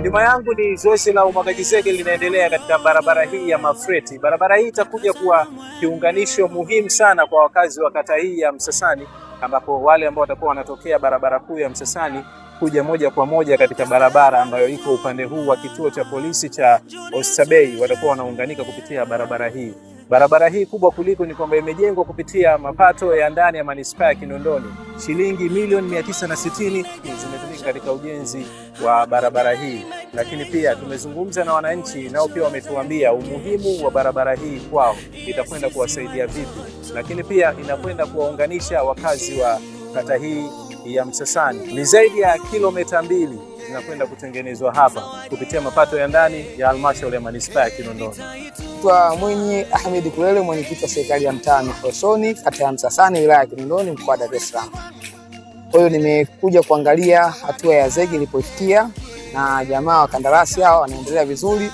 Nyuma yangu ni zoezi la umwagaji zege linaendelea katika barabara hii ya Mafreti. Barabara hii itakuja kuwa kiunganisho muhimu sana kwa wakazi wa kata hii ya Msasani, ambapo wale ambao watakuwa wanatokea barabara kuu ya Msasani kuja moja kwa moja katika barabara ambayo iko upande huu wa kituo cha polisi cha Oysterbay watakuwa wanaunganika kupitia barabara hii. Barabara hii kubwa kuliko ni kwamba imejengwa kupitia mapato ya ndani ya manispaa ya Kinondoni. Shilingi milioni 960 zimetumika katika ujenzi wa barabara hii, lakini pia tumezungumza na wananchi, nao pia wametuambia umuhimu wa barabara hii kwao, itakwenda kuwasaidia vipi, lakini pia inakwenda kuwaunganisha wakazi wa kata hii ya Msasani. Ni zaidi ya kilomita 2 zinakwenda kutengenezwa hapa kupitia mapato ya ndani ya halmashauri ya manispaa ya Kinondoni. Naitwa Mwinyi Ahmed Kulele, mwenyekiti wa serikali ya mtaa Mikorosoni, kata ya Msasani, wilaya ya Kinondoni, mkoa wa Dar es Salaam. Kwa hiyo nimekuja kuangalia hatua ya zege ilipofikia na jamaa wa kandarasi hao wanaendelea vizuri.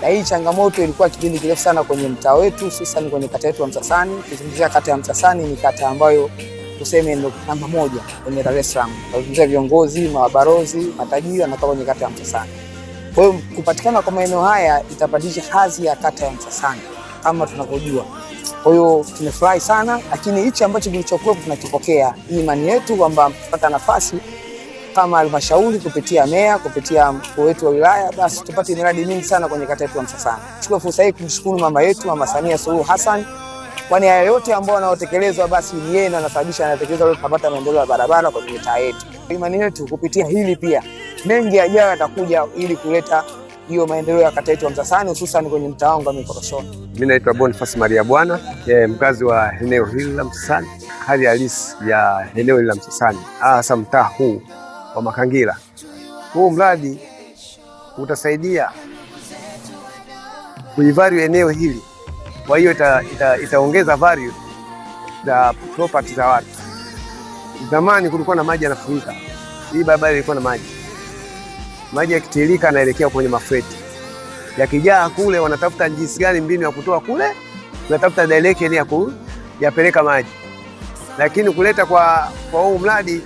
Na hii changamoto ilikuwa kipindi kirefu sana kwenye mtaa wetu, hususan kwenye kata yetu ya Msasani. Ukizungumzia kata ya Msasani ni kata ambayo tuseme ndio namba moja kwenye Dar es Salaam. Tunazungumzia viongozi, mabalozi, matajiri wanatoka kwenye kata ya Msasani. Kwa hiyo kupatikana kwa maeneo haya itapandisha hadhi ya kata ya Msasani kama tunavyojua. Kwa hiyo tumefurahi sana, lakini hichi ambacho kilichokuwepo tunakipokea. Imani yetu kwamba tupata nafasi kama halmashauri kupitia meya, kupitia mkuu wetu wa wilaya, basi tupate miradi mingi sana kwenye kata yetu ya Msasani. Chukua fursa hii kumshukuru mama yetu, Mama Samia Suluhu Hassan, kwani haya yote ambayo yanayotekelezwa basi ni yeye ndiye anasababisha anatekelezwa leo tunapata maendeleo ya barabara kwenye mitaa yetu. Imani yetu kupitia hili pia mengi yajayo yatakuja ili kuleta hiyo maendeleo ya kata yetu ya Msasani, hususan kwenye mtaa wangu wa Mikorosoni. Mimi naitwa Boniface Maria Bwana, mkazi wa eneo hili la Msasani. Hali halisi ya eneo hili la Msasani, hasa mtaa huu wa Makangila, huu mradi utasaidia kuivalue eneo hili, kwa hiyo itaongeza value za property za watu. Zamani kulikuwa na maji yanafurika, hii barabara ilikuwa na maji, maji yakitiririka yanaelekea kwenye mafreti, yakijaa kule wanatafuta jinsi gani, mbinu ya kutoa kule, wanatafuta direction ya kuyapeleka maji, lakini kuleta kwa huu mradi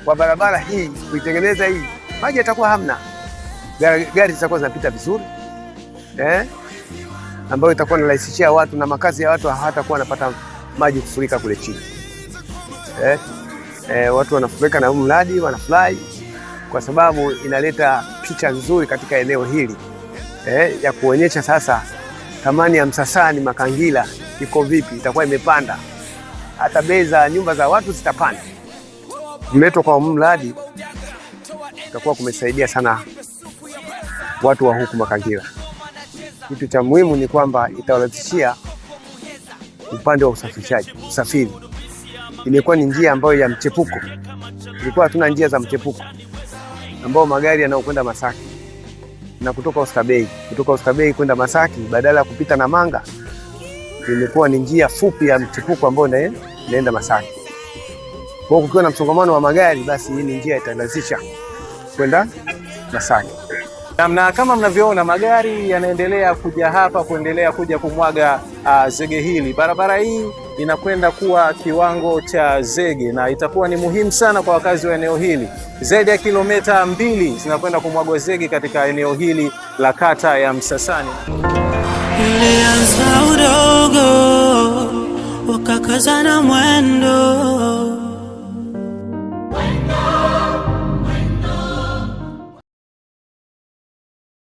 kwa barabara hii kuitengeneza hii, maji yatakuwa hamna, gari zitakuwa zinapita vizuri ambayo itakuwa inarahisishia watu na makazi ya watu hawatakuwa wanapata maji kufurika kule chini. Watu wanafurika na huu mradi, wanafurahi kwa sababu inaleta picha nzuri katika eneo hili ya kuonyesha sasa thamani ya Msasani Makangila iko vipi, itakuwa imepanda, hata bei za nyumba za watu zitapanda. Kuletwa kwa mradi itakuwa kumesaidia sana watu wa huku Makangila. Kitu cha muhimu ni kwamba itawarahisishia upande wa usafirishaji, usafiri. Imekuwa ni njia ambayo ya mchepuko, ilikuwa hatuna njia za mchepuko ambao magari yanayokwenda Masaki na kutoka Oysterbay, kutoka Oysterbay kwenda Masaki badala ya kupita Namanga, imekuwa ni njia fupi ya mchepuko ambayo inaenda Masaki. Kwa hiyo kukiwa na msongamano wa magari, basi hii ni njia itarahisisha kwenda Masaki. Na kama mnavyoona magari yanaendelea kuja hapa kuendelea kuja kumwaga zege hili. Barabara hii inakwenda kuwa kiwango cha zege na itakuwa ni muhimu sana kwa wakazi wa eneo hili. Zaidi ya kilomita 2 zinakwenda kumwagwa zege katika eneo hili la kata ya Msasani. Ilianza udogo, wakakazana mwendo.